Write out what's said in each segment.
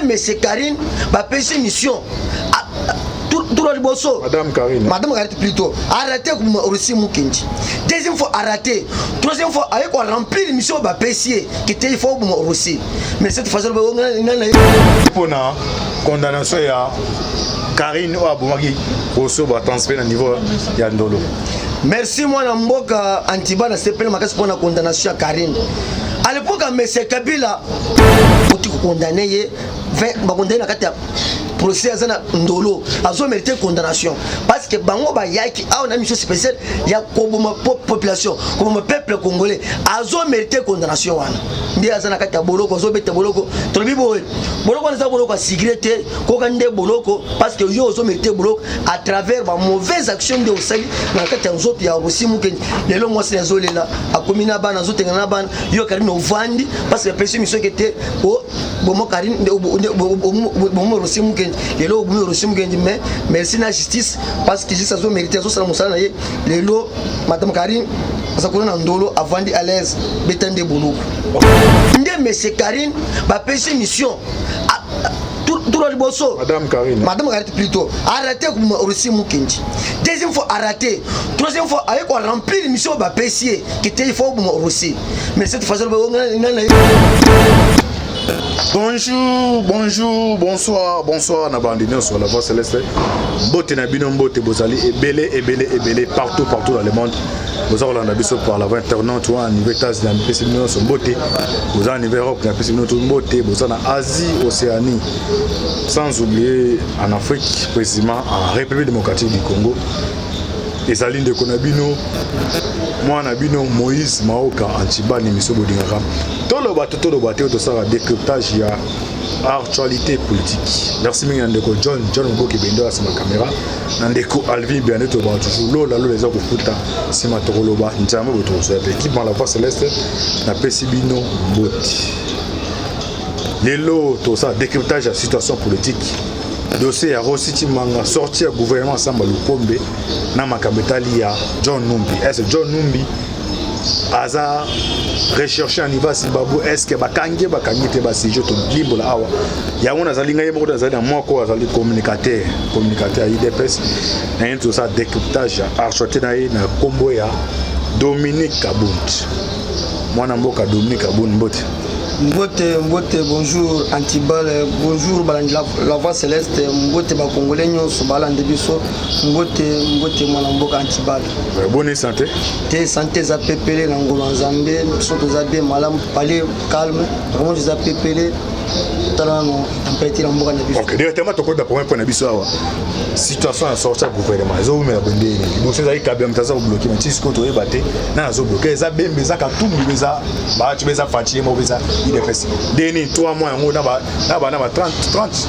Monsieur Karine bapesi mission tour ya liboso. Madame Karine. Madame Karine plutôt, araté Rossy Mukendi. Deuxième fois araté, troisième fois aye ko remplir mission bapesi ye kite, il faut oboma Rossy. Mais cette fois Mpona condamnation ya Karine oyo abomaki Rossy, batransfert na niveau ya Ndolo. Merci, mwana mboka Antiba. Na sepele makasi mpona condamnation ya Karine. À l'époque ya Monsieur Kabila, oti kokondamner ye, bakondamner na kati ya procès, aza na Ndolo, azomérite condamnation parce que bango bayaki awa na mission spéciale ya koboma population, koboma peuple congolais. Azomérite condamnation wana nde aza na kati ya boloko, azobeta boloko. Tolobi boye, boloko wana eza boloko ya sigre te, koka nde boloko, parce que yo ozomérite boloko à travers bamauvaise action nde osali na kati ya nzoto ya Rossy Mukendi. Lelo mwasi azolela, akomi na bana, azotengana na bana. Yo Karine ovandi parce que apesi mission ke te bomo Karine, bomo Rossy Mukendi. Lelo obomi Rossy Mukendi, mais merci na justice, parce que justice azomérite, azosala mosala na ye. Lelo madame Karine aza kuna na Ndolo, avandi à l'aise, beta nde boloko. Nde Monsieur Karine bapesi mission tour ya liboso. Madame Karine. Madame Karine plutôt, araté Rossy Mukendi. Deuxième fois araté, troisième fois aye ko remplir mission bapesi ye kite, il faut oboma Rossy. Mais cette fois Bonjour, bonjour, bonsoir, bonsoir na bandi nyonso La Voix Céleste. Mbote na bino, mbote. Bozali ebele, ebele, ebele, partout, partout dans le monde. Boza kolanda biso par la voie internet wana, niveau États-Unis, napesi bino nyonso mbote. Boza na niveau Europe, napesi bino to mbote. Boza na Asie, Océanie, sans oublier en Afrique, précisément en République démocratique du Congo. Ezali ndeko na bino, mwana bino, Moïse Maoka Antibani. Miso bolingaka toloba to toloba te, oyo tosalaka décryptage ya actualité politique. Merci mingi na ndeko John John Moboki Bendo ya nsima caméra, na ndeko Alvin Biande. Tolobaka toujours lola lola eza kofuta nsima, tokoloba nzambe boye, tokosoya mpe équipe La Voix Céleste. Napesi bino mbote. Lelo tosala décryptage ya situation politique, dossier ya Rossy Tshimanga, sortie ya gouvernement Samba Lukombe, na makambo etali ya John Numbi. Est ce John Numbi aza recherché en niveau ya Zimbabwe? Est ce que bakangi ye, bakangi te? Basujet tolimbola awa yango. Nazali ngai moko te, nazali na moko azali communicateur ya UDPS. Na ye tosala décryptage ya actualité na ye na nkombo ya Dominique Kabund. Mwana mboka Dominique Kabund, mbote. Mbote, mbote, bonjour Antibal, bonjour balandi La Voix Céleste, mbote bacongolais nyonso balandi biso, mbote, mbote mwana mboka Antibal. Boni santé? Te, santé eza pepele na ngolo ya Nzambe. Biso toza bien, malamu, pale, calme, vraiment eza pepele. Tala nano température ya mboka na biso. Ok, directement tokota premier point na biso awa, situation ya sortie ya gouvernement ezowumela bendeni. Liboso ezali Kabila moto aza kobloquer, mais ti sikoyo toyeba te nani azobloquer. Eza Bembe, eza Katumbi, eza Bahati, eza Fatshi ye moko, eza UDPS. Ndeni 3 mois yango na ba 30 30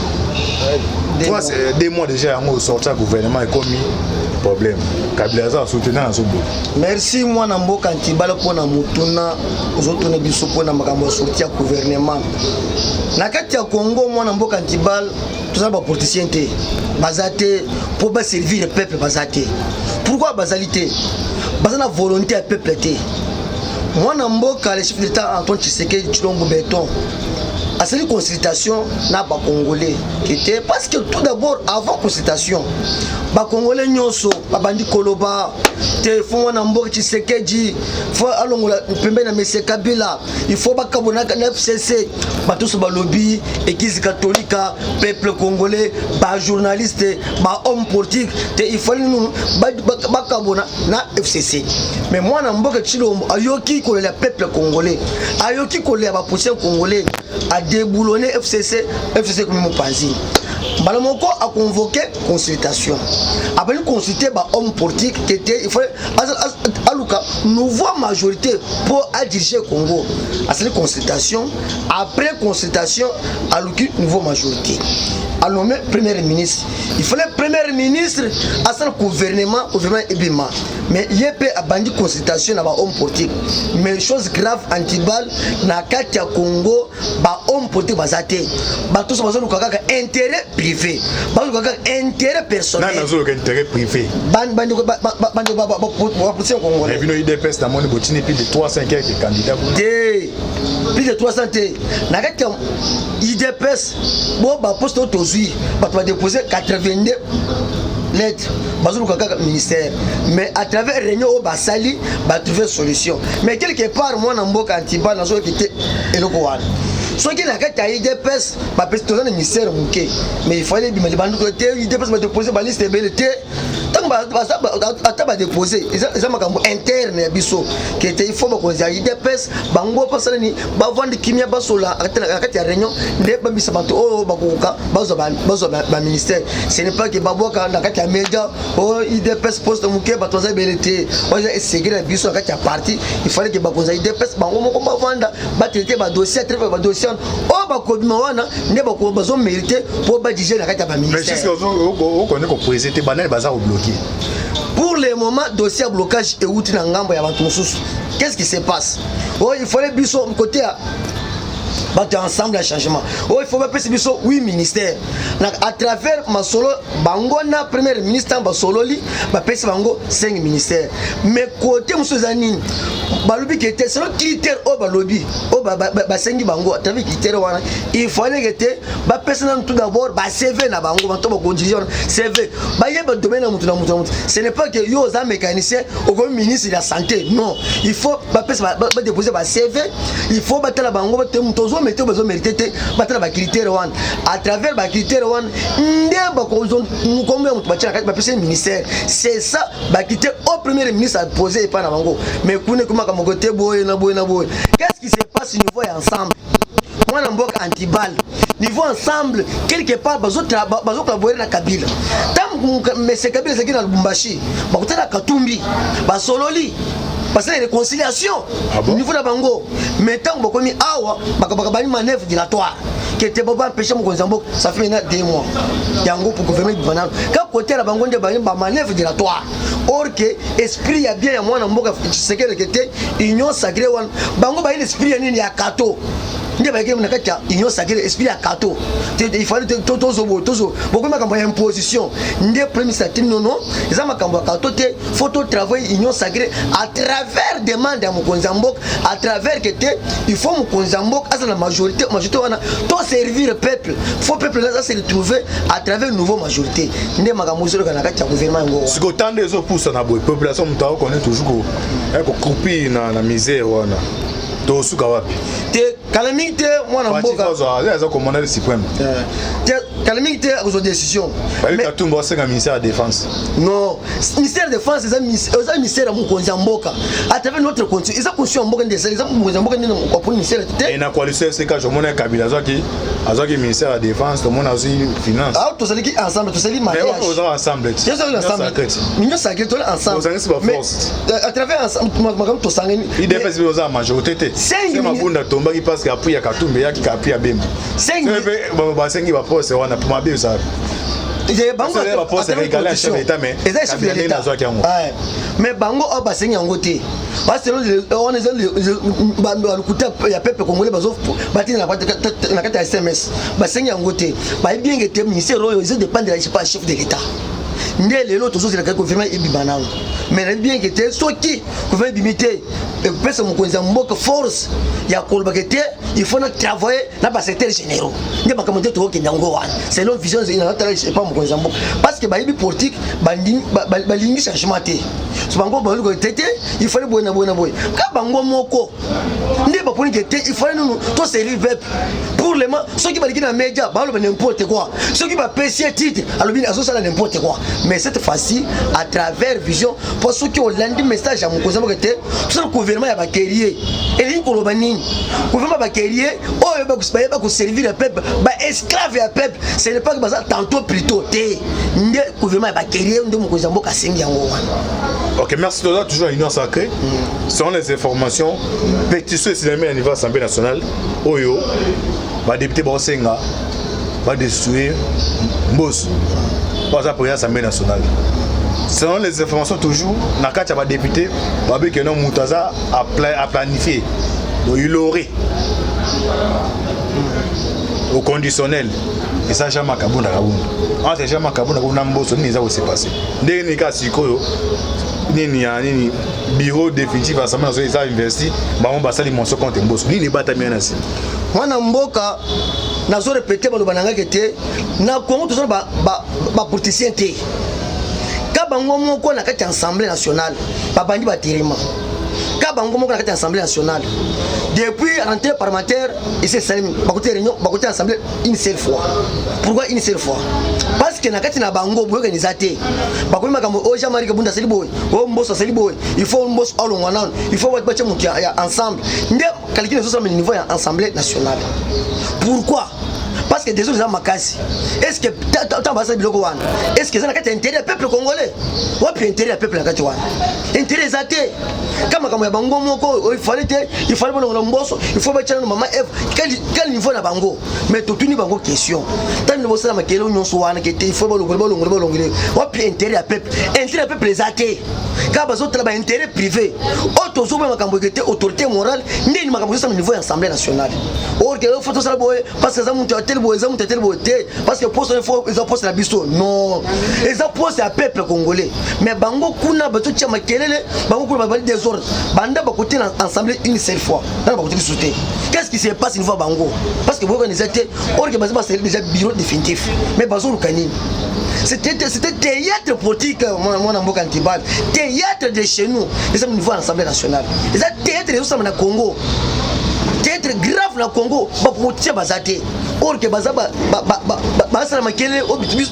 3 mois déjà yango, sortie ya gouvernement ekomi problème. Kabila aza asute, nani azobloquer? Merci, mwana mboka Ntibala, mpona motuna ozotuna biso mpona makambo ya sortie ya gouvernement na kati ya Congo. Mwana mboka Ntibala, toza bapoliticien te, baza te mpo baservir peuple, baza te. Pourquoi bazali te? Baza na volonté ya peuple te. Mwana mboka, le chef d'État Antoine Tshisekedi Tshilombo Béton asali consultation na bacongolais ete, parce que tout d'abord, avant consultation, bacongolais nyonso babandi koloba te: faut mwana mboka Tshisekedi faut alongola pembeni na monsieur Kabila, il faut bakabona na FCC. Bato nyonso balobi, Église catholique, peuple congolais, bajournaliste, bahomme politique te, il fallait nunu bakabona na FCC. Mais mwana mboka Tshilombo ayoki kolela peuple congolais, ayoki kolela bapoliticien congolais, adéboulonné FCC. FCC komi mopanzi. Mbala moko aconvoqué consultation, abali consulter bahomme politique te te, il faut aluka nouveau majorité mpo adirige Congo. Asali consultation, après consultation aluki nouveau majorité. Anommé premier ministre, il fallait premier ministre asala gouvernement, gouvernement ebima. Mais ye mpe abandi consultation na bahomme politique. Mais chose grave, Antibal, na kati ya Congo, bahomme politique baza te. Bato nyonso bazoluka kaka intérêt privé, bazoluka kaka intérêt personnel. Nani azoluka intérêt privé? Bandeko bapoliticien congolais. Bino UDPS, namoni botini plus de 300 quelques candidats kuna. Te, plus de 300 te. Na kati ya UDPS, bo baposte oyo tozwi, bato badépose 82 lettre, bazoluka kaka ministère. Mais à travers réunion oyo basali, batrouve solution. Mais quelque part, mwana mboka Antiba, nazoyoki te eloko wana. Soki na kati ya UDPS bapesi, toza na ministère moke, mais il fallait ebima libanda te. UDPS badépose baliste ebele te. Ntango ata badépose, eza makambo interne ya biso ke te. Il faut bakonzi ya UDPS bango basala nini? Bavandi kimia, basola na kati ya réunion nde babisa bato oyo bakokoka bazwa baministère. Ce n'est pas ke babwaka na kati ya média oyo UDPS poste moke, bato baza ebele te. Oyo eza esegre na biso na kati ya parti. Il fallait ke bakonzi ya UDPS bango moko bavanda, batraite badossier, traite badossier wana. Oyo bakobima wana nde bazomérite mpo badirige na kati ya Mais baministère. Jusque okondi kopréciser te banani baza kobloquer. Pour le moment, dossier ya blocage euti na ngambo ya bato mosusu. Qu'est-ce qui se passe? Oyo il fallait biso côté ya bato ya Ensemble ya changement, oyo il faut bapesi biso 8 ministère. Na à travers masolo bango na premier ministre, ntango basololi, bapesi bango 5 ministère. Mais côté mosusu eza nini? Balobi ke te, selon critère oyo balobi, oyo basengi bango, à travers critère wana, il fallait ke te, bapesa nanu tout d'abord baCV na bango. Bato bakodirige wana, CV, bayeba domaine ya motu na motu na motu. Ce n'est pas que yo oza mécanicien, okomi ministre ya santé. Non, il faut bapesa, badépose baCV, il faut batala bango te moto ozomérite, oyo bazomérite te, batala bacritère wana. À travers bacritère wana nde bakombo ya moto batia na kati, bapesa ministère. C'est ça bacritère au premier ministre apose epai na bango. Mais kuna ekomaka moko te, boye na boye na boye. Qu'est-ce qui se passe au niveau ya Ensemble, mwana mboka Antibal? Niveau Ensemble, quelque part bazocollabore na Kabila. Ntango mese Kabila ezalaki na Lubumbashi, bakutana Katumbi, basololi, basala réconciliation. Ah bon? Niveau na bango. Mais ntango bakomi awa, bakabaka bani manœuvre dilatoire ke te baempêche mokonzi ya mboka. Ça fait maintenant 2 mois yango pour gouvernement ebima nano. Kaka côté na bango nde bani bamanœuvre dilatoire, or ke esprit ya bien ya mwana mboka Tshisekedi ke te union sacrée wana, bango bayi l'esprit ya nini? Ya kato. Nde bayaki na kati ya union sacrée, esprit ya kato. Il fallait tozoboye, tozo bokomi makambo ya imposition. Nde premier ministre atini: nono, eza makambo ya kato te, faut totravaille union sacrée à travers demande ya mokonzi ya mboka, à travers ke te, il faut mokonzi ya mboka aza na majorité. Majorité wana, toservir peuple, faut peuple aza se retrouver à travers nouveau majorité. Nde makambo ezoloka na kati ya gouvernement yango wana. Sikoyo nde ezopusa na boye, population, moto akokone toujours kocroupir na misère wana, tosuka wapi? Te, kala mingi te, mwana mboka. Aza commandant suprême. Te, kala mingi te akozwa décision. Bali Katumba osenga ministère ya défense. Non, ministère de défense eza ministère ya mokonzi ya mboka à travers notre constitution. Eza constitution ya mboka nde esali, eza mokonzi ya mboka nde aponi ministère te. Na coalition FCK, omona Kabila azwaki ministère ya défense, tomona azwi finance. Ah, tozalaki ensemble, tozali mariage. Oza ensemble. Tozali ensemble, union sacrée, tozali ensemble. Ozangisi baforce. À travers ensemble makambo tosangani. UDPS mpe oza ya majorité te. Mabunda tombaki parce que appui ya Katumbi eyaki ka appui ya Bemba. Mpe basengi baposte wana po mabe ezala. Eza chef de l'État, mais bango oyo basengi yango te. Wana eza balukuta ya peuple congolais batinda na kati ya SMS. Basengi yango te. Bayebi bien te ministère oyo eza dépendre ya chef de l'État. Nde lelo tozozelaka gouvernement ebima nano. Mais nayebi bien ke te, soki gouvernement ebimi te, ekopesa mokonzi ya mboka force ya kolobaka te, il faut na travailler na basecteur généraux. Nde makambo nde tokokende yango wana selon vision natala epa mokonzi ya mboka, parce que bayebi politique, balingi changement te. So bango baluka te te, il fallait boye na boye na boye. Ka bango moko nde baponi ke te, il fallait nunu toservir peuple. Pour le moment, soki baliki na média, baloba n'importe quoi. Soki bapesi ye titre, alobi azosala n'importe quoi. Mais cette fois-ci, à travers vision, mpo soki olandi message ya mokonzi ya mboka te, tosala gouvernement ya baguerrier. Elingi koloba nini? Gouvernement ya baguerrier oyo bayeba koservir ya peuple, baesclave ya peuple. Ce n'est pas que baza tantôt plutôt te. Nde gouvernement ya baguerrier nde mokonzi ya mboka asengi yango wana. Ok, merci. Toza toujours à Union Sacrée. Selon les informations, pétition esilami na niveau Assemblée nationale, oyo badéputé baosenga. Badestituer Mboso oyo aza président Assemblée nationale. Selon les informations toujours, na kati ya badéputé babiki no moto aza aplanifié, donc il aurait au conditionnel eza Jean-Marc Kabunda Kabunda. Entre Jean-Marc Kabunda Kabunda na Mboso, nini eza kose passer? Ndenge nini kaka sikoyo, nini ya nini, bureau définitif Assemblée nationale eza investi, bango basali motion contre Mboso? Nini ebatami ya na nsima? Mwana mboka, nazorépéter baloba na ngai te, na Congo toza na bapoliticien te. Ka bango moko na kati ya Assemblée nationale babandi baterema. Ka bango moko na kati ya Assemblée nationale, depuis rentrée parlementaire esi esalemi, bakoti réunion, bakoti assemblée une seule fois. Pourquoi une seule fois? Parce que na kati na bango boyokani eza te. Bakomi makambo oyo Jean Marie Kabunda asali boye, oyo Mboso asali boye, il faut Mboso alongwa nano, il faut batia moto ya ensemble. Nde calcul ezosalama niveau ya Assemblée nationale. Pourquoi? Parce que désordre eza makasi. Est ce que ntango basala biloko wana, est ce que eza na kati ya intérêt ya peuple congolais? Wapi intérêt ya peuple na kati wana? Intérêt eza te. Ka makambo ya bango moko, il fallait te, il fallait bolongola Mboso, il faut batia nano mama Eve. Quel niveau na bango? Mais totuni bango question: ntango bosala makelele nyonso wana ke te, il faut balongola, balongola, balongola, wapi intérêt ya peuple? Intérêt ya peuple eza te. Kaka bazotala baintérêt privé. Oyo tozoboya makambo eke te, autorité morale ndeni makambo ezosala niveau ya Assemblée nationale, or ke faut tosala boye parce que eza moto ateli boye, eza moto ateli boye te, parce que poste faut eza poste na biso. Non, eza poste ya peuple congolais. Mais bango kuna bazotia makelele, bango kuna babali désordre. Banda bakoti na assemblée une seule fois, nana bakoti lisusu te. Qu'est-ce qui se passe niveau ya bango? Parce que boyokani eza te. Or ke baza basali déjà bureau définitif, mais bazoluka nini? C'était théâtre politique, mwana mboka Antibal, théâtre de chez nous eza niveau ya Assemblée nationale. Eza théâtre ezosala na Congo, théâtre grave na Congo. Bapoliticien baza te. Or ke baza basala makelele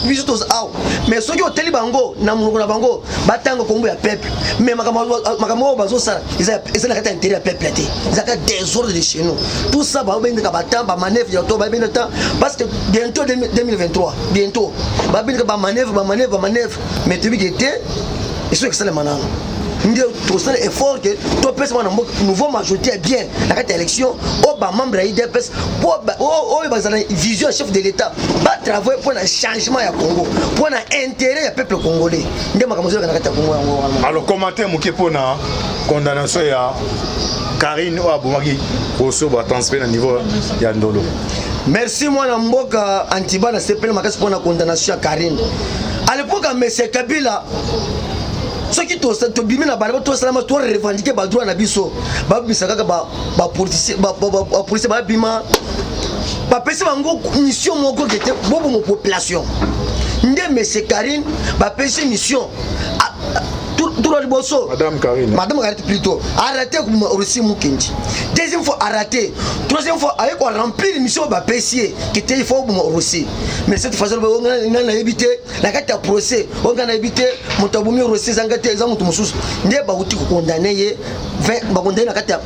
biso toza awa. Mais soki oteli bango na monoko na bango, batanga kombo ya peuple, mais makambo oyo bazosala eza na kati ya intérêt ya peuple te. Eza kaka désordre de chez nous. Tout ça, babendaka batemps, bamanœuvre ya to babenda temps, parce que bientôt 2023, bientôt babendaka bamanœuvre, bamanœuvre, bamanœuvre. Mais toyebi ke te, esoki esalema nano nde tosala effort ke topesa mwana mboka nouveau majorité ya bien na kati ya élection, oyo bamembre ya UDPS oyo bazala na vision ya chef de l'État, batravaille mpo na changement ya Congo, mpo na intérêt ya peuple congolais. Nde makambo ezoleka na kati ya Congo yango wana. Alors, commentaire moke mpona condamnation ya Karine oyo abomaki poso, batransfert na niveau ya Ndolo. Merci, mwana mboka Antiba. Na sepele makasi mpona condamnation ya Karine. À l'époque ya monsieur Kabila, soki tobimi na balaba, tosalama, torevendiquer badroit na biso, babimisa kaka bapolicier babima, bapesi bango mission moko ke te, boboma population. Nde monsieur Karine bapesi mission tour liboso. Madame Karine. Madame Karine plutôt. Arrêté Rossy Mukendi, deuxième fois arrêté, troisième fois aye remplir mission bapesi ye ke te, il faut oboma Rossy. Mais cette fois ngai nayebi te, na kati ya procès oyo ngai nayebi te moto abomi Rossy ezanga te, eza moto mosusu. Nde bauti kocondamner ye, bacondamner na kati ya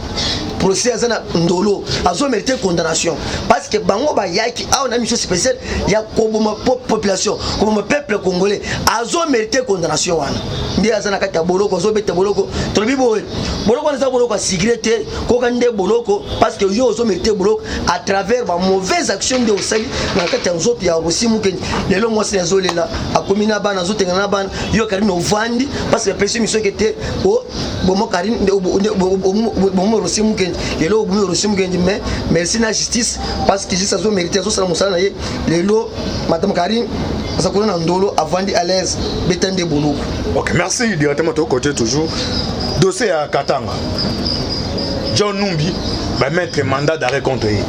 procès, aza na Ndolo, azomérite condamnation, parce que bango bayaki awa na mission spéciale ya koboma population, koboma peuple congolais. Azomérite condamnation wana. Nde aza na kati ya boloko, azobeta boloko. Tolobi boye, boloko wana eza boloko ya sigre te, koka nde boloko, parce que yo ozomérite boloko à travers bamauvaise action nde osali na kati ya nzoto ya Rossy Mukendi. Lelo mwasi na azolela, akomi na bana, azotengana na bana. Yo Karine ovandi parce que bapesi mission ke te, bomo Karine, bomo Rossy Mukendi. Lelo obomi Rossy Mukendi. Mais merci na justice, parce que justice azomérite, azosala mosala na ye. Lelo madame Karine aza kuna na Ndolo, avandi à l'aise, beta nde boloko. Ok, merci. Directement tokote toujours dossier ya Katanga. John Numbi bamettre mandat d'arrêt contre ye.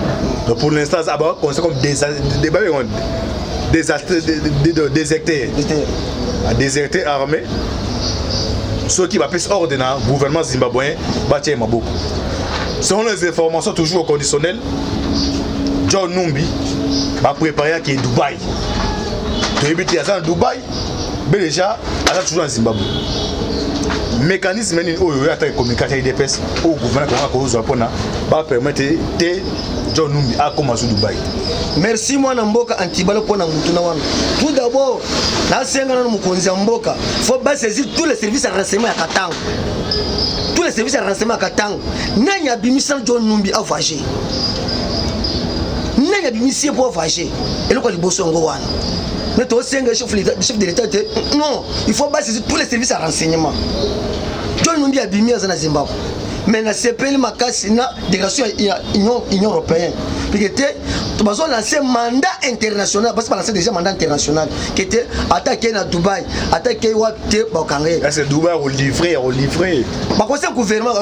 Donc pour l'instant aba considéré comme déserteur, déserteur armé. Soki bapesi ordre na gouvernement zimbabwéen, batia ye maboko. Selon les informations toujours au conditionnel, John Numbi bapréparé ake Dubai. Toyebi te aza na Dubai be déjà aza toujours na Zimbabwe. Mécanisme nini oyo oyo ataki communication ya UDPS oyo gouvernement konga kozwa mpona bapermettre te John Numbi akóma zu Dubai? Merci, mwana mboka Antibala, mpona mutuna wana. Tout d'abord, nasenga nano mokonzi ya mboka, faut basaisir tous les services ya renseignement ya Katanga, tous les services ya renseignement ya Katanga. Nani abimisa John Numbi avoyage? Nani? Abimisi ye mpo avoyage. Eloko ya liboso yango wana. Mais tosenga chef de l'État te, non, il faut basaisir tous les services ya renseignement. John Numbi abimi, aza na Zimbabwe. Mais nasepeli makasi na déclaration ya Union européenne, pike te bazolancer mandat international, parce balancer déjà mandat international ke te, ata akei na Dubai, ata akei wapi te, bakanga ye. Est-ce Dubai akolivrer, akolivrer? Bakonseil gouvernement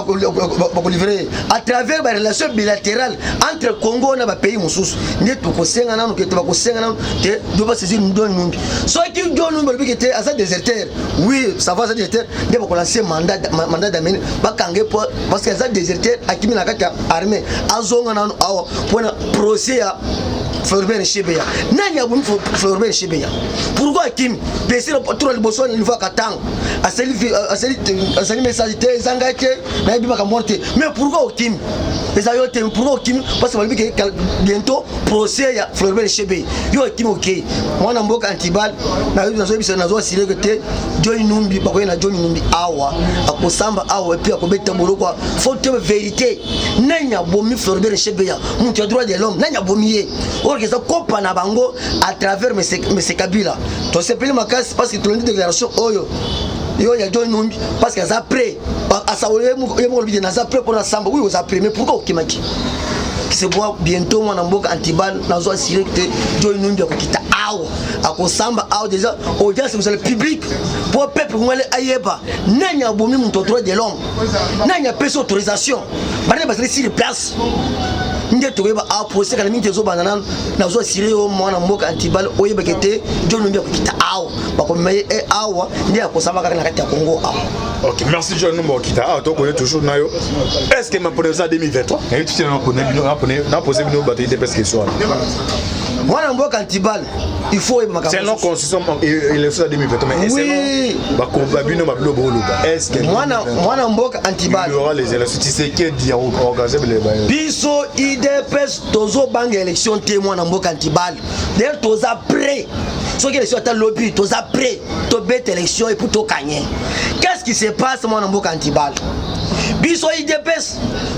bakolivrer à travers barelation bilatérale entre Congo na bapays mosusu. Nde tokosenga nanu ke te, bakosenga nanu te do basaisir John Numbi. Soki John Numbi balobi ke te, aza déserteur, oui, ça va, aza déserteur, nde bakolancer mandat d'amener, bakanga ye po parce que aza déserteur, akimi na kati ya armée. Azonga nanu awa mpona procès ya Floribert Chebeya. Nani abomi Floribert Chebeya? Pourquoi akimi? Pesi tour liboso na niveau ya Katanga, asali message te, ezanga te, nayebi makambo wana te. Mais pourquoi okimi? Eza yo te. Pourquoi okimi? Parce que balobi ke bientôt procès ya Floribert Chebeya, yo okimi, okei. Mwana mboka Antibal, nazoyebisa, nazoassurer ke te, John Numbi, bakoye na John Numbi awa, akosamba awa et puis akobeta boloko. Faut te vérité, nani abomi Floribert Chebeya, moto ya droit de l'homme? Nani abomi ye? Oyo eza kopa na bango à travers Mese Kabila. Tosepeli makasi parce que tolandi déclaration oyo yo ya John Numbi, parce que aza prêt. Ye moko lobi te, naza prêt mpona samba. Oui, oza prêt, mais pourquoi okimaki? C'est bois bientôt, mwana mboka Antibal, nazo assurer te, John Numbi akokita awa, akosamba awa. Déjà audience ekozala public po peuple congolais ayeba nani abomi moto droit de l'homme, nani apesi autorisation, banani bazali sur place. Nde tokoyeba awa procès kala mingi te ezobanda nanu. Nazo assurer yo, mwana mboka Antibal, oyebake te, John Numbi akokita awa, bakomema ye awa, nde akosamba kaka na kati ya Congo awa. Ok, merci. John Numbi okita awa, tokoye toujours na yo. Est ce que mapone eza 2023? Nayebi tuti na pose bino bato UDPS question wana. Mwana mboka Antibal, il faut oyeba makambo. Selon constitution, élection ya 2023, mais selon bakoba bino babilo boloba, est ce que Mwana mboka Antibal, il y aura les élections? Tshisekedi organiser les Biso UDPS tozobanga élection te, mwana mboka Antibal. D'ailleurs toza prêt. Soki élection ata lobi, toza prêt, tobeta élection et puis togagner. Qu'est-ce qui se passe, mwana mboka Antibal? Biso UDPS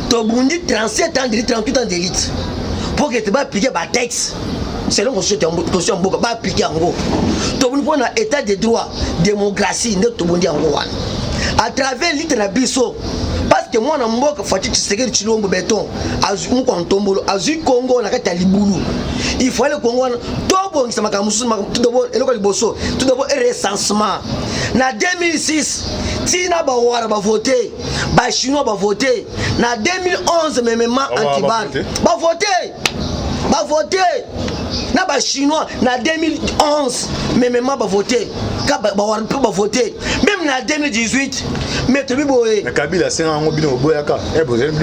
tobundi 37 ans d'élite, 38 ans d'élite, pour que te baappliquer batexte selon constitution ya mboka, baappliquer yango. Tobundi mpo na état de droit, démocratie. Nde tobundi yango wana à travers lutte na biso, parce que mwana mboka Fatshi Tshisekedi Tshilombo Béton mokwa ntombolo azwi Kongo na kati ya libulu. Il faut ale Kongo wana tobongisa makambo mosusu. Tout d'abord, eloko ya liboso, tout d'abord recensement na 2006. Ntina bawara bavote, bachinois bavote na 2011 memema. Antibal, bavote, bavote na bachinois na 2011 memema, bavote ka bawara mpe bavote même na 2018. Mais toyebi boye. Kabila asenga yango, bino boboyaka.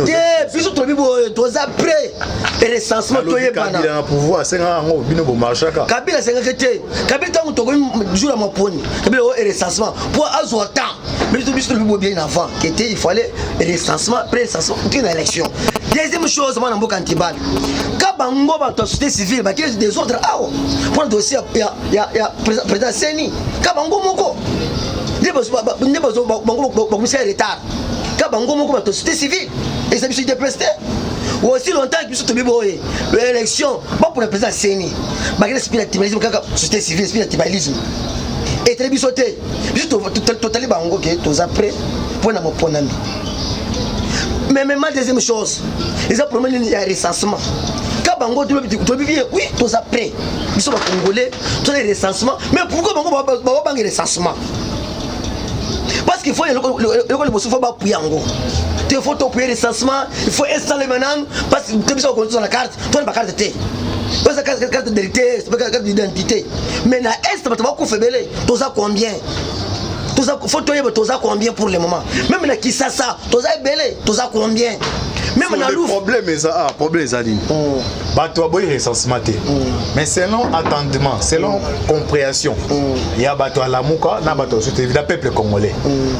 Te, biso toyebi boye, toza prêt, recensement toyebana. Na pouvoir asenga yango, bino bomarchaka. Kabila asengaki te. Kabila, ntango tokomi jour ya maponi, Kabila oyo recensement po azwa temps. Mais biso tolobi boye bien avant ke te, il fallait recensement, pré recensement toki na élection. Deuxième chose, mwana mboka Antibal, ka bango bato ya société civile bakei désordre awa mpona dossier ya président CENI. Ka bango moko nde bango bakomisa retard, ka bango moko bato société civile. Eza biso UDPS te. Aussi longtemps biso tobi boye, élection bapona président CENI, bakei esprit ya tribalisme kaka, société civile, esprit ya tribalisme etali biso te. Biso totali bango ke toza prêt mpona moponami. Mais même deuxième chose, eza problème nini ya recensement. Ka bango tolobi bien, oui, toza prêt, biso bacongolais toza recensement. Mais pourquoi bango babanga recensement? Parce qu'il faut eloko liboso, faut bapuya yango te, faut topuye recensement, il faut installer nanu, parce que biso bakonzi toza na carte, tona bacarte te, oza carte d'électeur, carte d'identité. Mais na Est bato bakufa ebele. Toza combien? Faut toyeba toza combien pour le moment. Même na Kisasa toza ebele, toza combien? Même na Louf. Problème eza, ah, problème eza nini? Bato baboyi recensement te, mais selon attendement, selon compréhension ya bato ya Lamuka na bato ya société, na peuple congolais,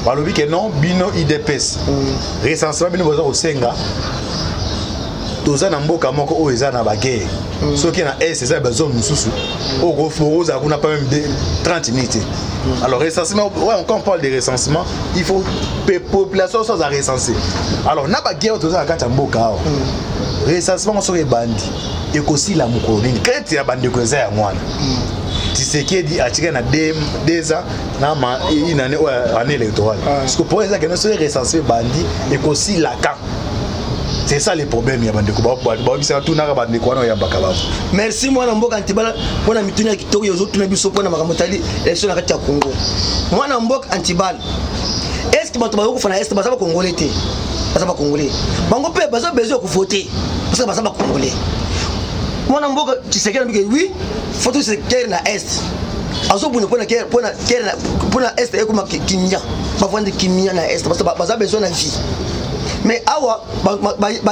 balobi ke non, bino UDPS, recensement bino boza kosenga. Toza na mboka moko oyo eza na baguerre. Soki na est, eza bazone mosusu oyo ozala kuna pas même 30 minutes. Alors recensement, ouais, quand on parle de recensement, il faut population so aza recensé. Alors na baguerre oyo toza na kati ya mboka awa, recensement soki ebandi, ekosila mokolo nini? Crainte ya bandeko eza yango wana. Tshisekedi atikali na 2 ans na une année oyo année électorale, parce que pour eza kende, soki recensement ebandi, ekosilaka. C'est ça le problème ya bandeko baobisaka, tunaka bandeko wana oyambaka bango. Merci, mwana mboka Antibala, mpona mituna ya kitoko ozotuna biso mpona makambo etali élection na kati ya Congo. Mwana mboka Antibala, est ce que bato bazokufa na Est baza bacongolais te? Baza bacongolais. Bango mpe baza besoin ya kovote parce que baza bacongolais. Mwana mboka Tshisekedi abike, oui, faut tosekere na Est, azobunda mpona Est ekoma kimia, bavandi kimia na Est parce que baza besoin na vie. Mais awa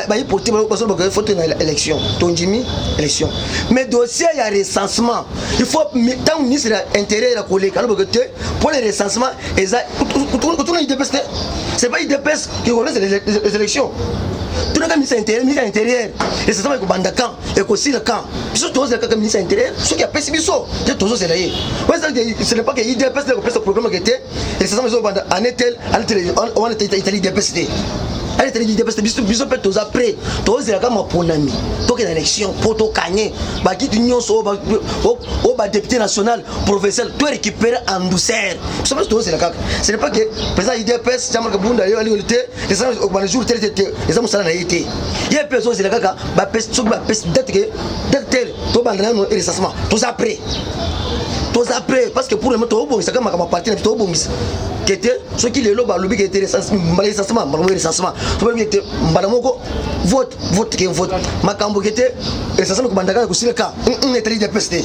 bayi politique bazoloba faut na élection, tondimi élection, mais dossier ya recensement, il faut ntango ministre ya Intérieur ya koleka alobaka te mpo le recensement eza kotuna UDPS te. C'est pas UDPS qui organise les élections. Tunaka ministre Intérieur. Ministre ya Intérieur, recensement ekobanda quand, ekosila quand? Biso tozela kaka ministre ya Intérieur. Soki apesi biso te, tozozela ye. Ce n'est pas que UDPS ekopesa programme ke te, recensement ezobanda année tel, année tel, wana etali UDPS te, ale etali UDPS te. Biso mpe toza prêt, tozelaka maponami, tokende élection mpo tokanye bakiti nyonso oyo, badéputé national, provincial, to récupérer en douceur. Biso mpe tozela kaka. Ce n'est pas que président UDPS Jean-Marc Bunda yo alikoli te, bana jour tel te, eza mosala na ye te. Ye mpe ezozela kaka bapesi. Soki bapesi date ke date tel tobanda nano recensement, toza prêt, toza prêt, parce que pour le moment tobongisaka makambo ya parti na biso, tobongisa kete. Soki lelo balobi kete mbala recensement, mbala moko recensement, so balobi kete mbala moko vote, vote ke vote, makambo kete recensement ekobanda kaka kosilaka, etali UDPS te.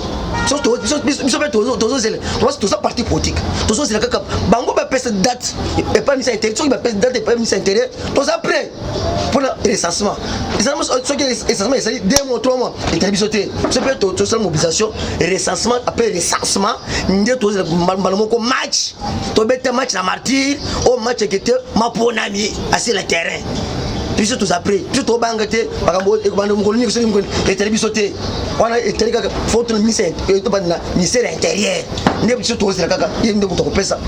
Biso mpe tozozela, toza parti politique, tozozela kaka bango bapesa date epai ministre Intérieur. Soki bapesa date epai ministre Intérieur, toza prêt mpona recensement. Soki recensement ezali 2 mois, 3 mois, etali biso te. Biso mpe tosala mobilisation, recensement. Après recensement nde tozela mbala moko match, tobeta match na Martyr oyo match ekete maponami asila terrain. Biso toza prêt, biso tobanga te. Makambo ekobanda mokolo nini, soki mokolo, etali biso te. Wana etali kaka faut tuna ministre, tobanda na ministère ya Intérieur. Nde biso tozela kaka ye nde moto akopesa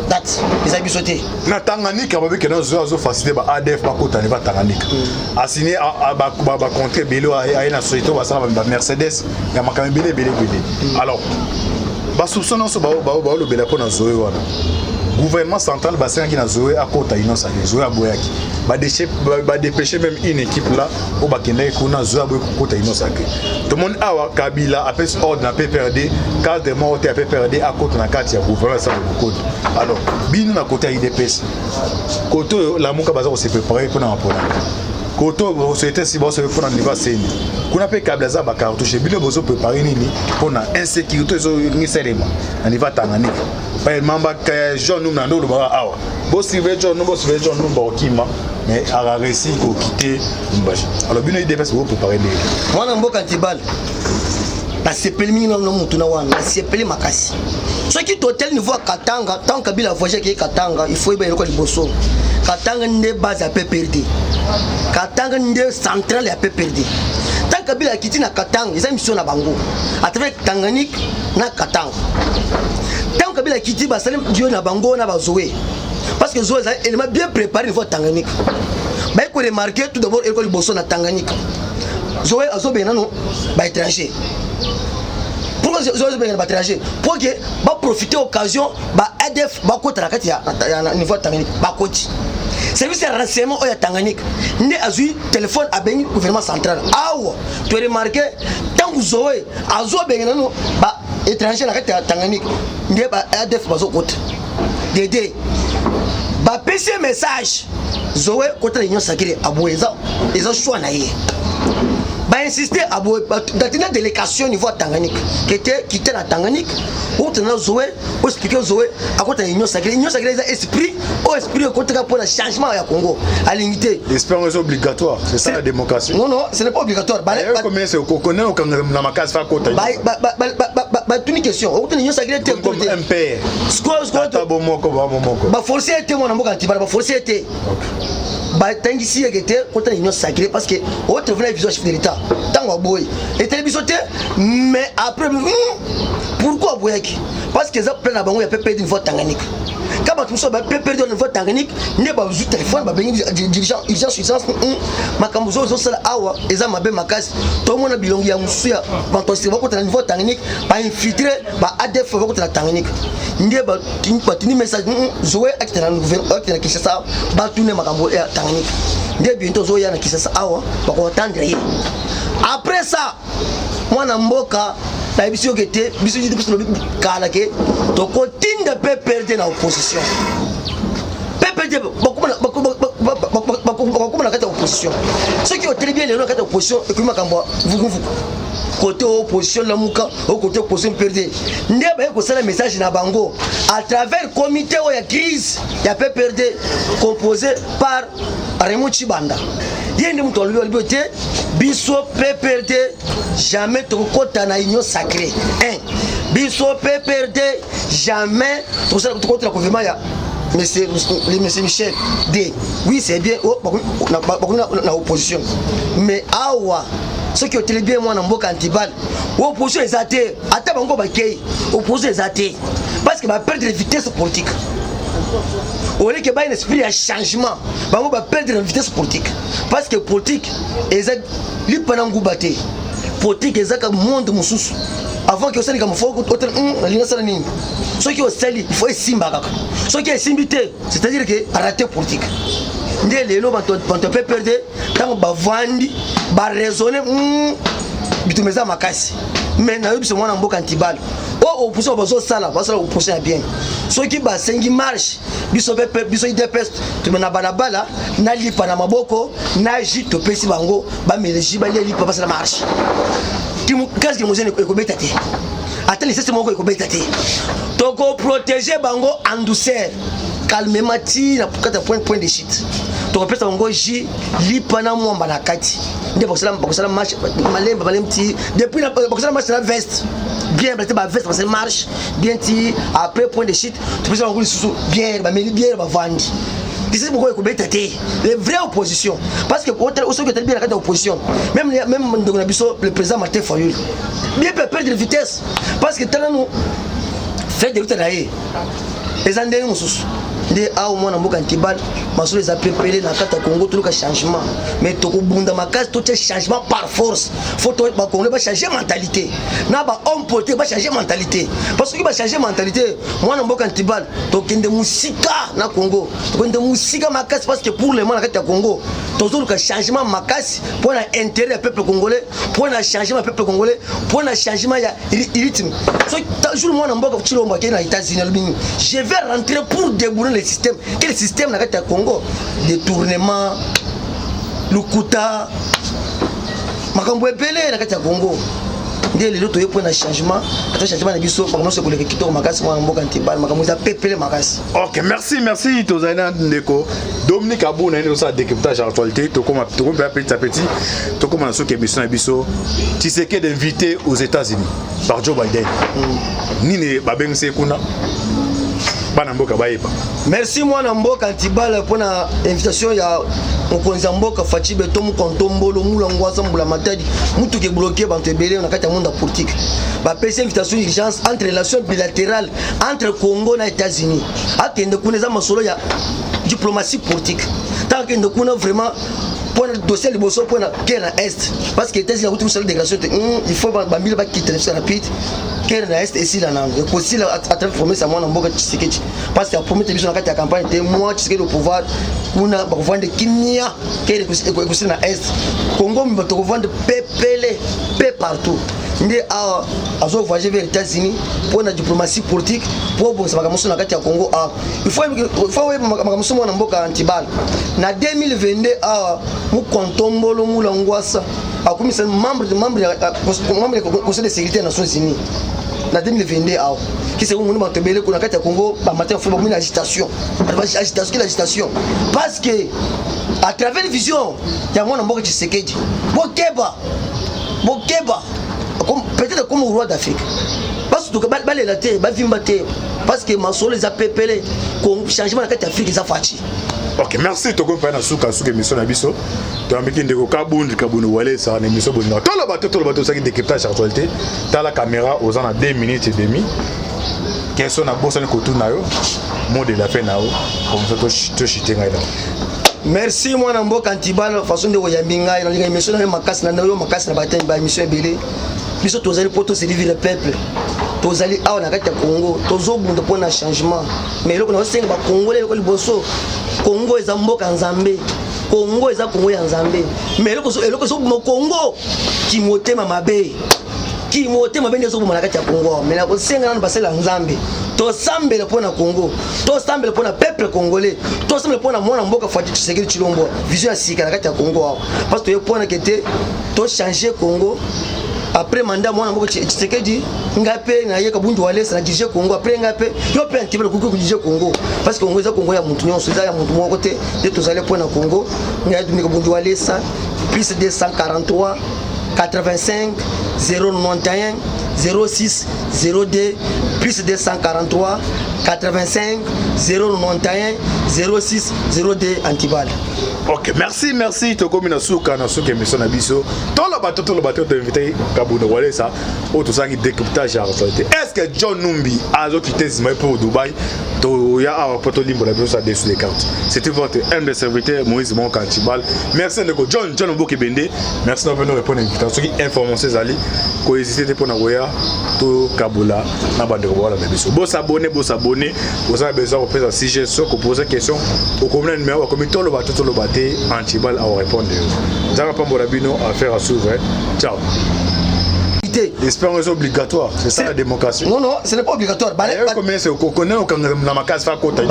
date, ezali biso te. Na Tanganyika, babike na zo azofacilité ba ADF bakotani ba Tanganyika, asigné bacontrat ebele, aye na société oyo basala bamercedes ya makambo ebele ebele ebele. Alors basoupçon nyonso baolobela mpo na Zoe wana, gouvernement central basengaki na Zoe akota Union sacrée, Zoe aboyaki. Badépêche même une équipe là oyo bakendaki kuna, Zoe aboyi kokota Union sacrée. Tomoni awa Kabila apesi ordre na PPRD, cadre moko te ya PPRD akota na kati ya gouvernement esala kokota. Alors bino na côté ya UDPS, côté oyo Lamuka baza kose préparer mpona mapona, côté oyo société si baosebe mpona niveau aseni kuna mpe Kabila aza bacartouche, bino bozoprépare nini mpona insécurité ezosalema na niveau ya Tanganyika? Mamba John Numbi na nde olobaka awa, bosurveille John Numbi, bosurveille John Numbi, bakokima, mais aka réussi kokite Lubumbashi. Alors bino UDPS boprépare ndenge? Mwana mboka Ntibala, nasepeli mingi na mutuna wana, nasepeli makasi. Soki totali niveau ya Katanga, ntango Kabila voyage akei Katanga, il faut yeba eloko ya liboso: Katanga nde base ya PPRD, Katanga nde centrale ya PPRD. Ntango Kabila akiti na Katanga, eza mission na bango à travers Tanganyika na Katanga. Ntango Kabila akiti, basali dio na bango na bazoe, parce que Zoe eza élément bien préparé. Niveau ya Tanganyika, baye koremarquer tout d'abord eloko liboso na Tanganyika, Zoe azobenga nano baétranger. Pourquoi Zoe azobenga na baétranger? Pour que baprofite occasion, ba ADF bakota na kati ya niveau ya Tanganyika. Bakoti, service ya renseignement oyo ya Tanganyika nde azwi telefone, abengi gouvernement central. Awa toremarquer, ntango Zoe azobenga nano baétranger na kati ya Tanganyika, nde ba ADF bazokota. Dede bapesi ye message: Zoe, kota na Union sacrée. Aboye, eza choix na ye. Bainsiste, aboye. Datina délégation niveau ya Tanganyika kete kite na Tanganyika, okutana na Zoe, oexpliquer Zoe akota na Union sacrée. Union sacrée eza esprit oyo, esprit ekotaka mpona changement ya Congo. Alingi te. Esprit yango eza obligatoire, c'est ça la démocratie. Non, non, ce n'est pas obligatoire. Combien c'est okone okanga na makasi fa kota? Batuni question: okutana Union sacrée te? Comme MPR, ata bomoko ba momoko. Baforce ye te, mwana mboka Ntibala, baforce ye te. Batangisi yeke te kota na Union sacrée, parce que otelefone na vision chef de l'État ntango aboyi, etali biso te. Mais après, pourquoi aboyaki? Parce que eza plein na bango ya PPD niveau Tanganyika. Ka bato mosusu ba PPD niveau Tanganyika nde bazwi telefone, babengi dirigeant: urgence, urgence, makambo ozo ozosala awa eza mabe makasi. Tomona bilongi ya mosusu ya bato bakota na niveau Tanganyika, bainfiltré ba ADF bakota na Tanganyika. Nde batindi message: Zoe akita na Kinshasa, batune makambo ya Tanganyika. Nde bientôt ozoya na Kinshasa awa, bakotendre ye. Après ça, mwana mboka, nayebisi yoke te, biso biso lobi kala ke tokotinda PPRD na opposition. PPRD bakokoma na kati ya opposition. Soki oteli bien lelo na kati ya opposition, ekomi makambo ya vukuvuku, côté opposition Lamuka o côté opposition PRD. Nde baye kosala message na bango à travers comité oyo ya crise ya PPRD composé par Raymond Chibanda. Ye nde moto alobi te: biso PPRD jamais tokokɔta na Union sacrée 1, biso PPRD jamais tokokɔta na gouvernement ya monsieur Michel D. Oui, c'est bien, bakomi na opposition, mais awa soki oteli bien, mwana mboka Antibal, opposition eza te. Ata bango bakei, opposition eza te, parce que baperdre vitesse politique. Oleke baya na esprit ya changement, bango baperdre vitesse politique, parce que politique eza lipa na nguba te. Politique ezaka monde mosusu. Avant ke osali kambo, faut otala: nalingi asala nini? Soki osali, il faut esimba kaka. Soki esimbi te, c'est-à-dire que raté politique. Nde lelo bato ya PPRD, ntango bavandi, baraisonne, bitumba eza makasi. Mais nayebi biso, mwana mboka Antibal, oyo opposition bazosala, basala opposition ya bien. Soki basengi marche, biso biso UDPS tome na balabala na lipa na maboko na jus. Topesi bango bamele jus, balia lipa, basala marche. Gaz lacrymogène ekobeta te, ata lisasi moko ekobeta te. Tokoprotéger bango en douceur, calmement, ti na kati ya point de chute. Tokopesa bango jus, lipa na mwamba na kati. Nde bakosala marche malembe malembe ti depuis bakosala marche na veste bien balati baveste, basali marche bien ti après point de chute. Topesa bango lisusu bière, bameli bière, bavandi. Lisasi moko ekobeta te. Les vraie opposition, parce que soki otali bien na kati ya opposition, même ndeko na biso le président Martin Fayulu bien peut perdre vitesse, parce que tala nu fait de route na ye eza ndenge mosusu. Nde awa, mwana mboka Ntibal, masolo eza pepele na kati ya Congo. Toluka changement, mais tokobunda makasi, totia changement par force. Faut bacongolais bachange mentalité, na bahomme politique bachange mentalité, parce que soki bachange mentalité, mwana mboka Ntibal, tokende mosika na Congo, tokende mosika makasi. Parce que pour le moment, na kati ya Congo, tozoluka changement makasi mpo na intérêt ya peuple congolais, mpo na changement ya peuple congolais, mpo na changement ya rythme. Soki jour mwana mboka Tshilombo akei na États-Unis, alobi nini? Je vais rentrer pour déboulonner le système. Quel système na kati ya Congo? Détournement, lukuta, makambo ebele na kati ya Congo. Nde lelo toye mpo na changement. Ata changement na biso, makambo nyonso ekoleka kitoko makasi. Mwana mboka Ntibala, makambo eza pepele makasi. Ok, merci, merci. Tozali na ndeko Dominique Abou na ye nde tosala décryptage ya actualité. Tokoma mpe petit à petit, tokoma na soki émission na biso. Tshisekedi invité aux États-Unis par Joe Biden. Nini babengisi ye kuna? Bana mboka bayeba. Merci, mwana mboka Ntibala, mpona invitation ya mokonzi ya mboka Fatshi Béton. Mokontombolo mulango aza mbula matadi, mutuka ebloquer banto ebele na kati ya monde ya politique. Bapesi invitation urgence entre relation bilatérale entre Congo na États-Unis. Akende kuna, eza masolo ya diplomatie politique. Ntango akende kuna, vraiment mpona dossier liboso, mpona guerre na Est, parce que États-Unis akuti kosala déclaration te: il faut bambili bakita na biso rapide, guerre na Est esila nano. Ekosila à travers promesse ya mwana mboka Tshisekedi, parce que apromettre biso na kati ya campagne te: moi Tshisekedi au pouvoir, kuna bakovande kimia, guerre ekosila na Est, Congo bato kovande pepele pe partout. Nde awa azo voyager vers États-Unis mpo na diplomatie politique, mpo obongisa makambo mosusu na kati ya Congo. Awa il faut oyeba makambo mosusu, mwana mboka Antibal. Na 2022 awa, mukontombolo mula ngwasa akomisa membre ya Conseil de sécurité ya Nations unies na 2022. Awa kisi omoni bato ebele kuna kati ya Congo, bamatin fo bakomi na agitation. Agitation, quelle agitation? Parce que à travers vision ya mwana mboka Tshisekedi, bokeba, bokeba, peut-être comme roi d'Afrique, basutuka, balela te, bavimba te, parce que masolo eza pepele. Changement na kati ya Afrique eza Fatshi. Ok, merci. Tokomi mpe na suka suka émission na biso. Toyambiki ndeko Kabundi Kabundi Walesa na émission bolinga toloba te, toloba te. Osaki décryptage actualité. Tala caméra, oza na 2 minutes et demi. Question na bosani kotuna yo, mot de la fin na yo, comme ça toshite ngai na. Merci, mwana mboka Ntibala. Façon nde koyambi ngai, nalinga émission na yo makasi, na yo makasi na batani ba émission ebele. Biso tozali mpo toservir le peuple. Tozali awa na kati ya Congo, tozobunda mpo na changement. Mais eloko nazosenga Bakongole, eloko liboso, Congo eza mboka ya Nzambe, Congo eza Congo ya Nzambe. Mais eloko ezoboma Congo, kimotema mabe. Kimotema mabe nde ezoboma na kati ya Congo awa. Mais nakosenga nano basala ya Nzambe, tosambela mpo na Congo, tosambela mpo na peuple congolais, tosambela mpo na mwana mboka Fatshi Tshisekedi Tshilombo, vision ya sika na kati ya Congo awa, parce toye mponake te tochange Congo après mandat mwana mboka Tshisekedi. Ngai mpe naye Kabundu Walesa na dirige Congo. Après ngai mpe, yo mpe Antibala koki kodirige Congo, parce que Congo eza Congo ya motu nyonso, eza ya motu moko te. Nde tozali mpo na Congo. Ngai Dominique Kabundu Walesa, +243 85 091 06 02, +243 85 091 06 02, Antibal. Ok, merci, merci. Tokomi na suka émission na biso toloba to toloba te. Toinvité Kabundo Walesa oyo tosalaki décryptage ya actualité. Est ce que John Numbi azokite Zimbabwe mpo Dubai? Toya awa mpo tolimbola biso sa dessous des cartes. C'était votre humble serviteur Moïse Monka Antibal. Merci ndeko John John Mboke Bende, merci na bino répondre invitation. Soki information ezali, kohésite te mpona koya tokabola na bandeko bawala na biso. Bosabone, bosabone. Oza na besoin kopesa sujet, so kopose question, okomi na numéro bakomi toloba to toloba te, Antibal aorépondre yo. Nzambe apambola bino. Affaire à suivre. Ciao. J'espère que c'est obligatoire. C'est ça la démocratie. Non, non, ce n'est pas obligatoire. Combien c'est qu'on na makasi fa kota.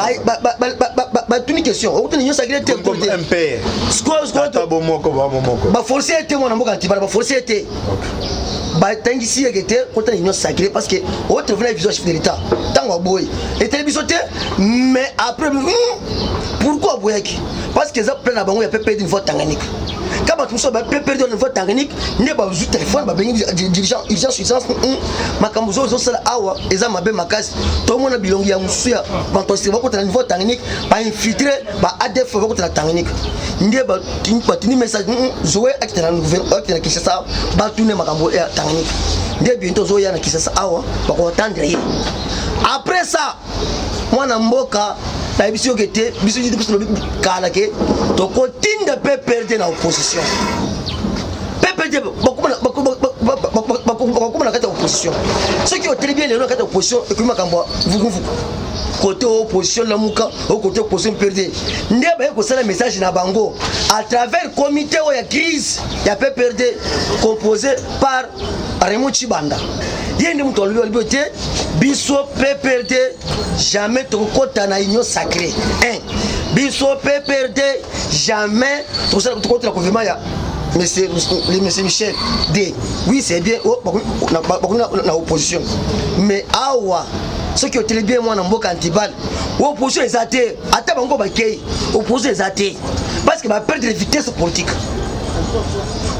Batuni question. Okutuni nyonso akile te. Comme un père. Tata bomoko ba momoko. Baforce te, mwana mboka Antibala, baforce te. Batangisi yeke te kota na union sacrée, parce que otrouve na vision chef de l'État ntango aboyi etali biso te. Mais après, pourquoi aboyaki? Parce que eza plan na bango ya PPRD niveau Tanganyika. Ka bato mosusu ba PPRD niveau Tanganyika nde bazwi telefone, babengi dirigeant: urgence, urgence, makambo ozo ozosala awa eza mabe makasi. Tomona bilongi ya mosusu ya bato bakota na niveau Tanganyika, bainfiltre ba ADF bakota na Tanganyika. Nde batindi message zoe akita na Kinshasa, batune makambo ya Tanganyika. Nde bientôt ozoya na Kinshasa awa, bakotendre ye. Après ça, mwana mboka, nayebisi yoke te, biso biso lobi kala ke tokotinda PPRD na opposition. PPRD bakokoma na kati ya opposition. Soki oteli bien lelo na kati ya opposition, ekomi makambo ya vukuvuku, côté opposition Lamuka o côté opposition PPRD. Nde baye kosala message na bango à travers comité oyo ya crise ya PPRD composé par Raymond Chibanda. Ye nde moto alobi, alobi te: biso PPRD jamais tokokɔta na union sacrée. 1, biso PPRD jamais tokokɔta na gouvernement ya monsieur, le monsieur Michel D. Oui, c'est bien, bakomi na opposition. Mais awa, soki oteli bien, mwana mboka Antibal, opposition eza te. Ata bango bakei, opposition eza te, parce que baperdre vitesse politique.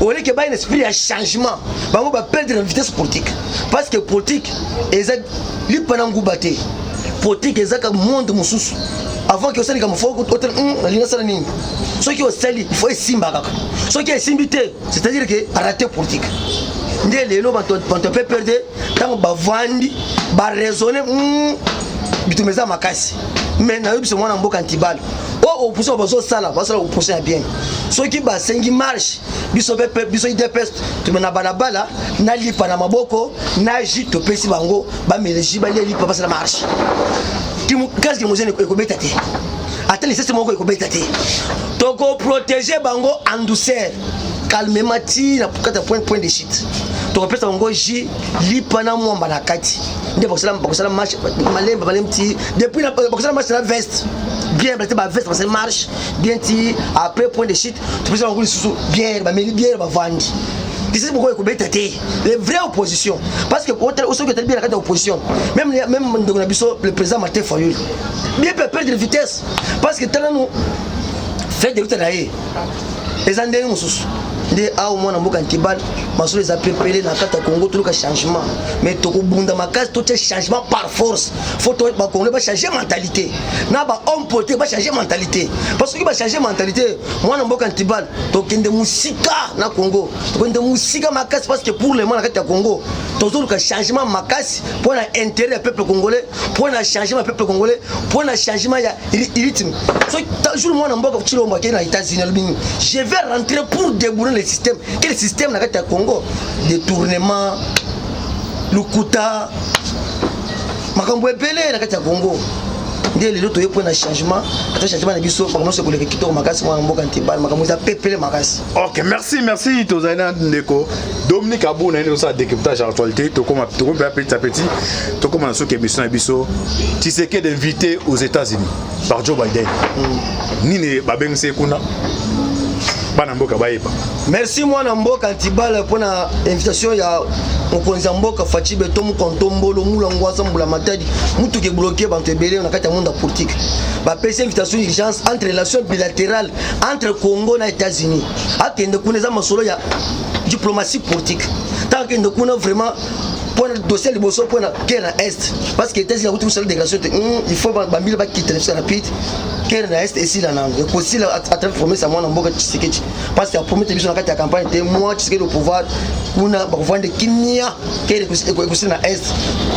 Oleke bai na esprit ya changement, bango baperdre vitesse politique, parce que politique eza lipa na nguba te. Politique ezaka monde mosusu. Avant ke osali likambo, fo otala: nalingi asala nini? Soki osali, il faut esimba kaka. Soki esimbi te, c'est-à-dire que raté politique. Nde lelo bato ya PPRD, ntango bavandi, baraisonne, bitumba eza makasi. Mais nayebi biso, mwana mboka Antibal, oyo opposition bazosala, basala opposition ya bien. Soki basengi marche, biso mpe, biso UDPS, tome na balabala na lipa na maboko na jus. Topesi bango bamele jus, balia lipa, basala marche. Kasi mozene ekobeta te, ata lisese moko ekobeta te. Tokoprotege bango en douceur, calmement, ti na kati ya point de chute. Tokopesa bango jus, lipa na mwamba na kati. Nde bakosala marche malembe malembe ti depuis bakosala marche na veste bien balati baveste, basali marche bien ti après point de chute. Topesa bango lisusu bière, bameli bière, bavandi. Lisese moko ekobeta te. Les vraie opposition, parce que soki otali bien na kati ya opposition, même ndeko na biso le président Martin Fayulu bien peut perdre vitesse, parce que tala nu fait de route na ye eza ndenge mosusu. Nde awa, mwana mboka Ntibal, masolo eza pepele na kati ya Congo. Toluka changement, mais tokobunda makasi, totia changement par force. Faut Bacongolais bachange mentalité, na bahomme politique bachange mentalité, parce que soki bachange mentalité, mwana mboka Ntibal, tokende mosika na Congo, tokende mosika makasi, parce que pour le moment, na kati ya Congo, tozoluka changement makasi mpo na intérêt ya peuple congolais, mpo na changement ya peuple congolais, mpo na changement ya rythme. So jour mwana mboka Tshilombo akei na États-Unis, alobi nini? Je vais rentrer pour déboulonner le système. Quel système na kati ya Congo? Détournement, lukuta, makambo ebele na kati ya Congo. Nde lelo toye mpo na changement. Ata changement na biso, makambo nyonso ekoleka kitoko makasi. Mwana mboka Ntibala, makambo eza pepele makasi. Ok, merci, merci. Tozali na ndeko Dominique Abuna, ye tosala décryptage ya actualité. Tokoma mpe petit à petit, tokoma na soki émission na biso. Tshisekedi invité aux États-Unis par Joe Biden. Nini babengisi ye kuna? Bana mboka bayeba. Merci, mwana mboka Ntibala, mpona invitation ya mokonzi ya mboka Fatshi Béton. Mokontombolo mulango aza mbula matadi, mutuka ebloquer banto ebele na kati ya monde ya politique. Bapesi invitation urgence entre relation bilatérale entre Congo na États-Unis. Akende kuna, eza masolo ya diplomatie politique. Ntango akende kuna, vraiment, mpona dossier liboso, mpona guerre na Est, parce que États-Unis akuti kosala déclaration te, il faut bambili bakita na biso rapide. Guerre na Est esila nano, ekosila à travers promesse ya mwana mboka Tshisekedi, parce que apromete biso na kati ya campagne te: moi Tshisekedi au pouvoir, kuna bakovande kimia, guerre ekosila na Est,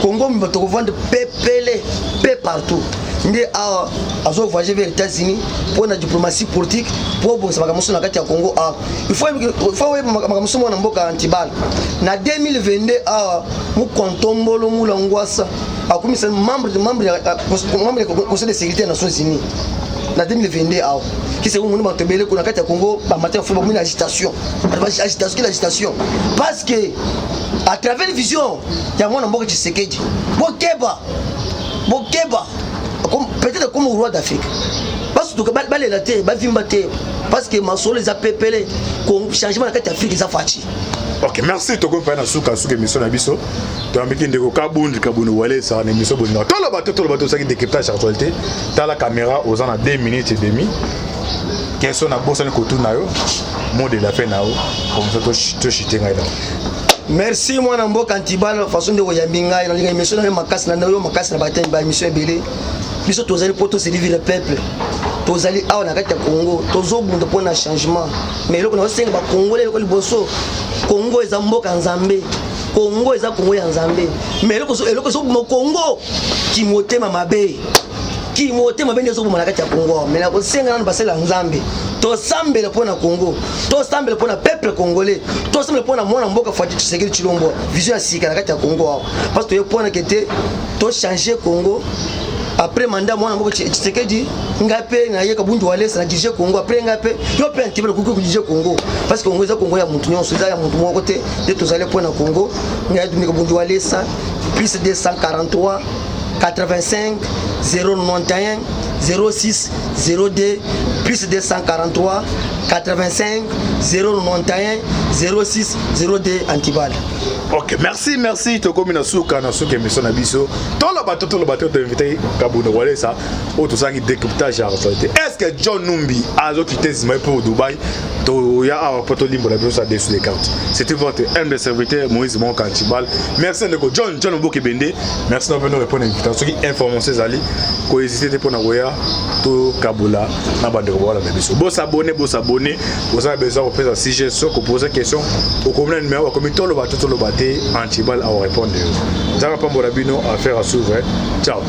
Congo mibimba tokovande pepele pe partout. Nde awa azo voyager vers États-Unis mpo na diplomatie politique, mpo obongisa makambo mosusu na kati ya Congo. Awa il faut oyeba makambo mosusu, mwana mboka Antibal. Na 2022 awa, mokontombolo mula ngwasa akomisa membre ya Conseil de sécurité ya Nations unies na 2022. Awa kisi omoni bato ebele kuna kati ya Congo, bamatin fo bakomi na agitation. Agitation, quelle agitation? Parce que à travers vision ya mwana mboka Tshisekedi, bokeba, bokeba, peut-être comme roi d'Afrique, basutuka, balela te, bavimba te, parce que masolo eza pepele. Changement na kati ya Afrique eza Fatshi. Ok, merci. Tokomi mpe na suka suka émission na biso. Toyambiki ndeko Kabundi Kabundi Walesa na émission bolinga toloba te, toloba te. Osaki décryptage actualité. Tala caméra, oza na 2 minutes et demi. Question na bosani kotuna yo, mot de la fin na yo, comme ça toshite ngai na. Merci, mwana mboka Ntibala. Façon nde koyambi ngai, nalinga émission na yo makasi, na yo makasi na baémission ebele. Biso tozali mpo toservir peuple. Tozali awa na kati ya Congo, tozobunda mpo na changement. Mais eloko nazosenga Bakongole, eloko liboso, Congo eza mboka ya Nzambe, Congo eza Congo ya Nzambe. Mais eloko ezoboma Congo, kimotema mabe. Kimotema mabe nde ezoboma na kati ya Congo awa. Mais nakosenga nano basala ya Nzambe, tosambela mpo na Congo, tosambela mpo na peuple congolais, tosambela mpo na mwana mboka Fatshi Tshisekedi Tshilombo, vision ya sika na kati ya Congo awa, parce toye mponake te tochange Congo. Après mandat mwana mboka Tshisekedi, ngai mpe naye Kabundu Walesa na dirige Congo. Après ngai mpe, yo mpe Antibala koki kodirige Congo, parce que Congo eza Congo ya motu nyonso, eza ya motu moko te. Nde tozali mpo na Congo. Ngai Dominique Kabundu Walesa, +243 85 091 06 02, +243 85 091 06 02, Antibal. Ok, merci, merci. Tokomi na suka émission na biso toloba to toloba te. Toinvité Kabunda Walesa oyo tosalaki décryptage ya actualité. Est ce que John Numbi azokite nsima mpo Dubai? Toya awa mpo tolimbola biso sa dessus des cartes. C'était votre humble serviteur Moïse Monka Antibal. Merci ndeko John John Oboke Bende, merci na bino répondre invitation. Soki information ezali, kohésite te mpona koya tokabola na bandeko baolanda biso. Bosabone, bosabone. Oza na besoin kopesa sujet, so kopose question, okomi na numéro bakomi toloba to toloba te, Antibal aorépondre yo. Nzambe apambola bino. Affaire à suivre. Ciao.